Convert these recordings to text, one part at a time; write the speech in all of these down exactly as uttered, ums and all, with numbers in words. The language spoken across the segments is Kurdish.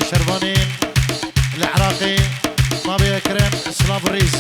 Şervanî li Iraqê, Mavê Ekrem, silav û rîz.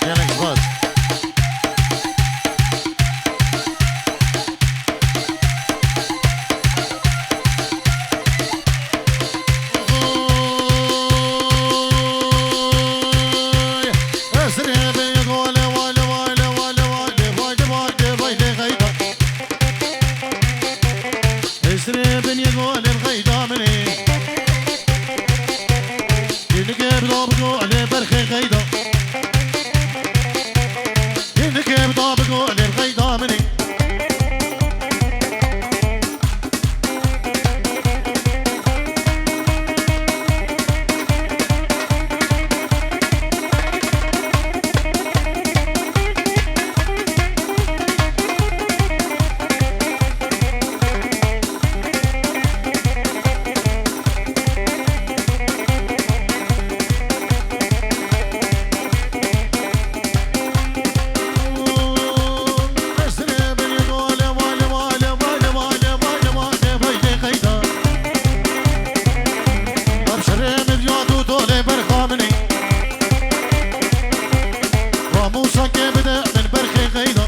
Gelek spas. Esrê binê golê qeyda min ê. Kênike bi da bi golê berxê qeyda. Kênike bi da bi golê qeyda min ê. Ramûsa ke bide min berxê qeyda.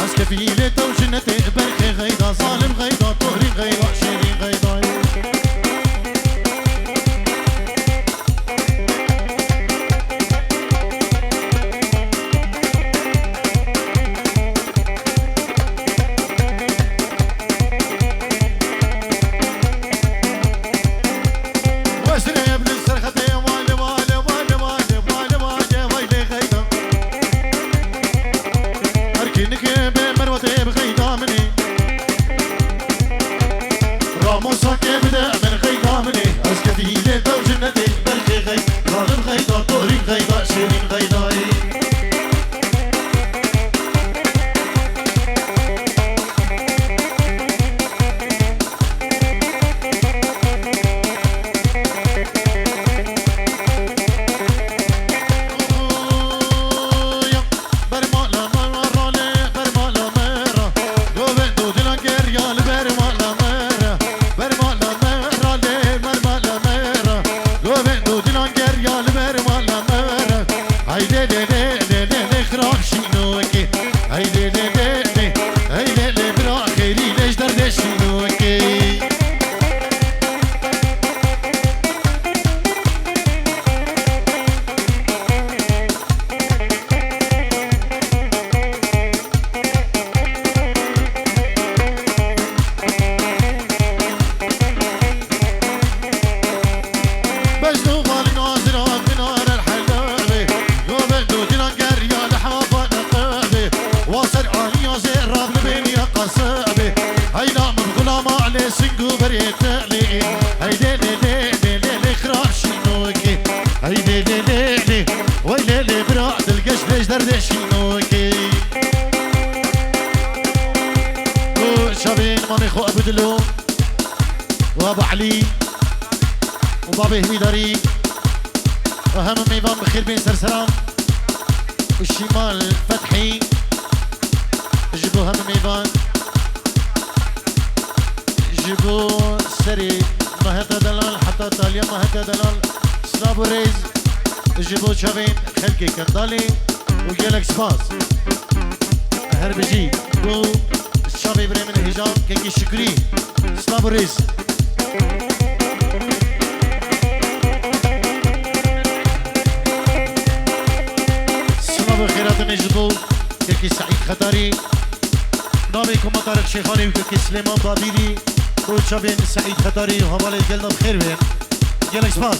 Ez kefîlê te û jinetê berxê qeyda. Zalim qeyda, torî qeyda, şêrî qeyda. Wesrê bin serxetê, wale, wale, wale, wale, wale, wale, wale, wale, qeyda. Her kî nike be merwetê bi qeyda min ê. Ramûsa ke bide min qeyda min ê. Ez kefîlê te û jinetê berxê qeyda. Zalim qeyda, torî qeyda, şêrîn qeyda ê. Hey lê lê lê lê, hey lê lê bira xêrî lê ji derdê şînokê. Mecnû xalî nazira minare helebê. Govend û dîlan geriya li hefa neqebê. Wa ser aniya zê rab li bêniya qesebê. Heyna min xulama lê sing û berê telê. Hey lê lê lê lê lê lê xira şînokê. Hey lê lê lê lê. Wey lê lê bira dilgeş lê ji derdê şînokê. Û çavên mamê xwe Ebûdilo. Û Aba Elî û babê Himîdarî û hemû mêvan bi xêr bên ser seran û Şîmal Fethî ji bo hemû mêvan, ji bo serê Maheta Delal heta taliya Maheta Delal, silav û rêz ji bo çavên xelkê Kendalê û gelek spas. Her bijî bo çavê birê min hêja kekî Şikrî. Silav û rêz. Silav û xêratinê ji bo kekî Seîd Xetarî. Navê Koma Tariq Şêxanî û kekî Silêman Babîrî. Bo çavên Seîd Xetarî û hevalê gel nav xêr bên. Gelek spas.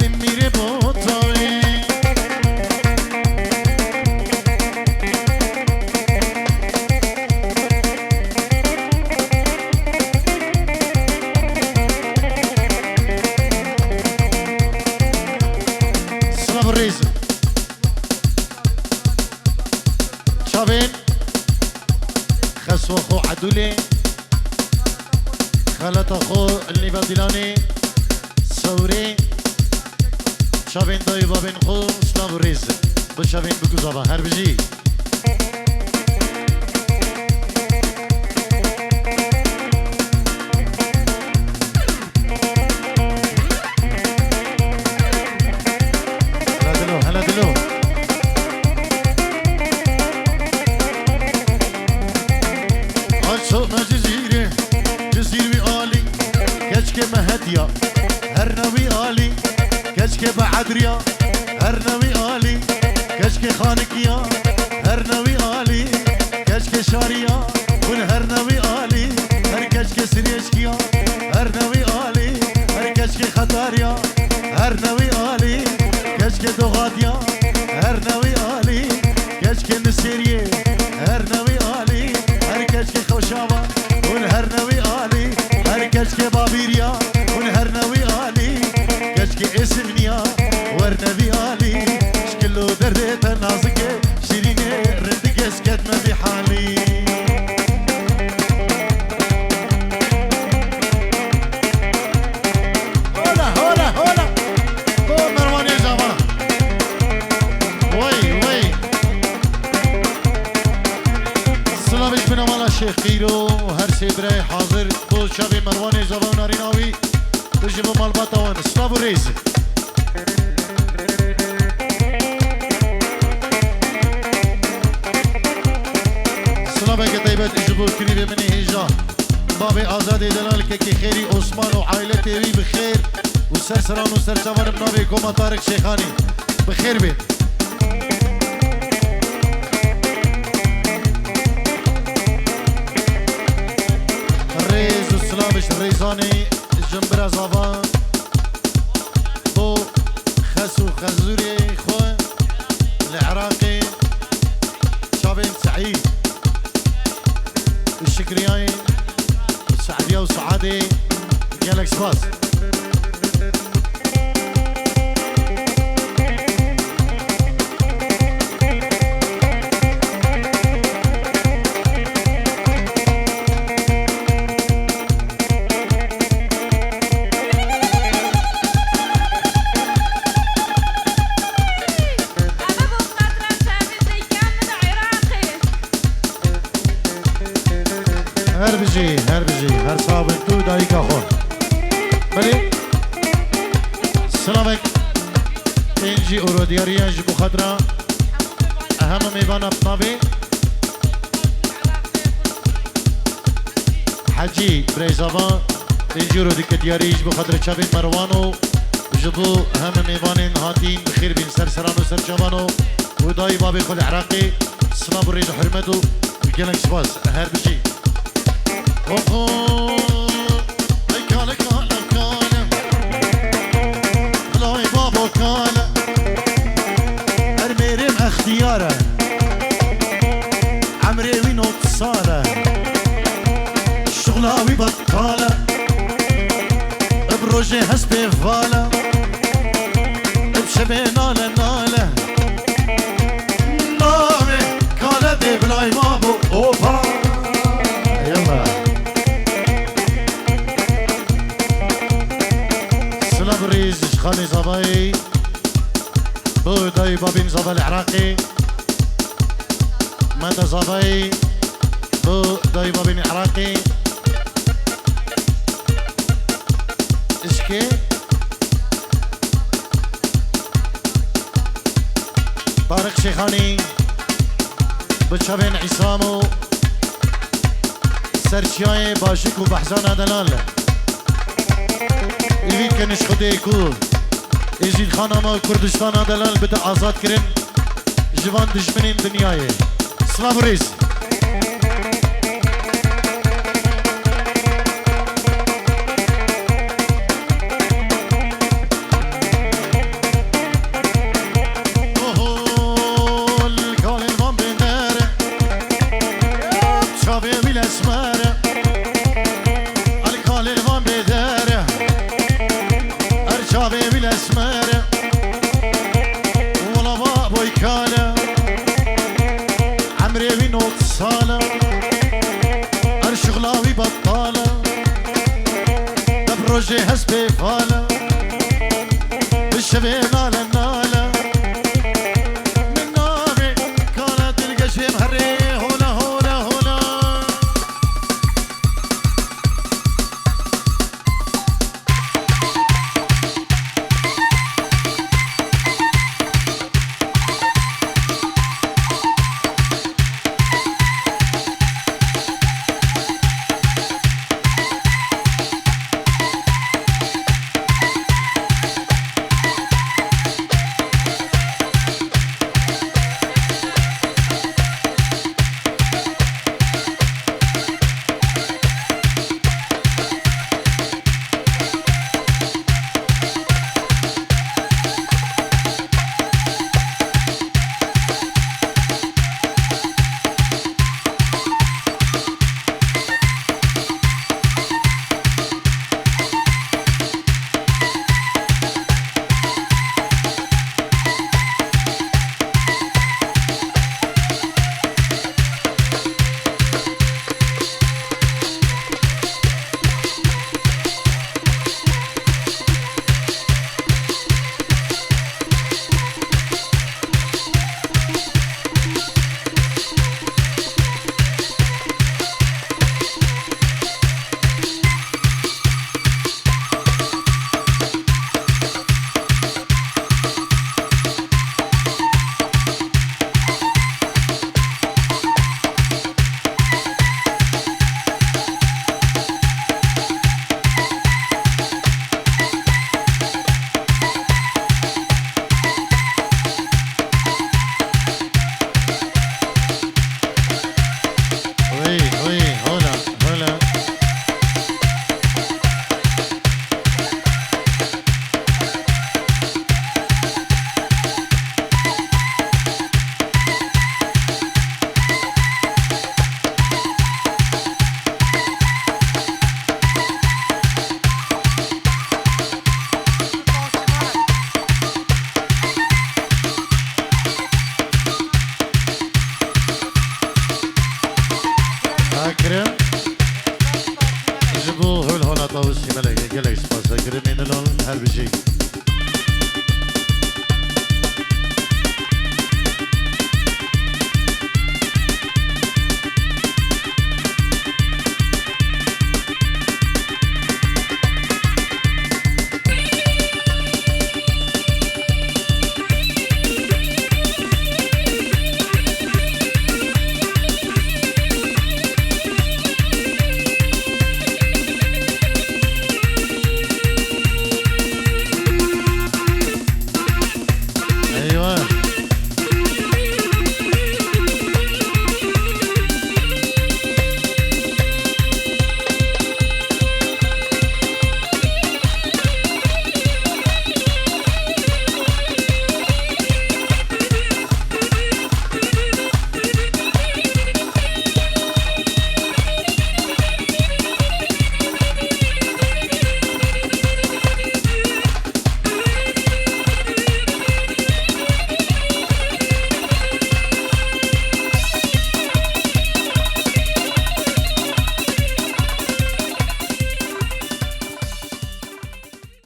Bimîrê bo tavê. Silav û rêz. Çavên xeswa xwe Edûlê, xelata xwe li nîva Dîlanê, Sewrê, çavên dayê û babên xwe, silav û rêz. Bi çavên biguzava, her bijî. Hele dilo, hele dilo. Aşo me Cizîrê, Cizîr wî alî, keçkê me hetiya, her ne wî alî, keçkê be edriya, her ne wî alî, keçkê xanikiya, her ne wî alî, keçkê şariya, hûn her ne wî alî, her keçkê sirêşkiya, her ne wî alî, her keçkê xetariya, her ne wî alî, keçkê doxatiya, her ne wî alî, keçkê nisêriyê, her ne wî alî, her keçkê xweşava, hûn her ne wî alî, her keçkê babîriya, hûn her ne wî alî, keçkê êsivniya, werne vî alî, şkil û derdê te nazikê, şîrînê rindik êsket me vî halî. Hola, hola, hola. Bo Merwanê Cavan. Wey, wey. Silavê ji bina mala Şêx Qîro, her sê birayê hazir. Bo çavê Merwanê Cavan û Narîna wî. Tu ji bo malbata wan. Silav û rêz. Silaveke taybet ji bo kirîvê min ê hêja. Bavê Azadê delal kekê Xêrî Osman û aîletê wî bi xêr û ser seran û ser çavan bi navê Koma Tarik Şêxanî. Bi xêr bên. Rêz û silav ji rêzanê jimbira zavan. Bo xes û xezûrê xwe li Iraqê çavên Seîd û Şikriyayê, Seediya û Saadê gelek spas. Her bijî, her bijî, her sax bin tu dayika xwe. Belê. Silavek. Ên jî ûro diyariya ji bo xatira hemû mêvana bi navê Hecî Birêzava, ên jî ûro dike diyarî ji bo xatira çavên Merwan û ji bo hemû mêvanên hatîn bi xêr bîn ser seran û ser çavan û û dayî babê xwe li Iraqê silav û rêz û hurmet û gelek spas. Her bijî. Oho, ey kale, kale, kale. Lay babo kale. Her mêrê me extiyar e. Emrê wî nod sal e. Şixla wî betal e. Bi rojê hespê val e. Bi şevê nale nale. Navê kale dê bilay ma bo. Opa. Yalla. Zavayî bo dayî babîn zava li Iraqê. Mete zavayî bo dayî babîn Iraqê. Îşkê. Tariq Şêxanî bi çavên Îsamo ser çiyayê Başik û Behzana delal. Îvît ke nişxudê ku Êzîdxana me Kurdistana delal bide azad kirin ji van dijminên dinyayê. Silav û rêz. Oho, li kalên van bêder, çavê wî lesmer. Li kalên van bêder, her çavê wî lesmer. Wala va boy kale, emrê wî not sale. Her şixla wî betale, deb rojê hespê fale.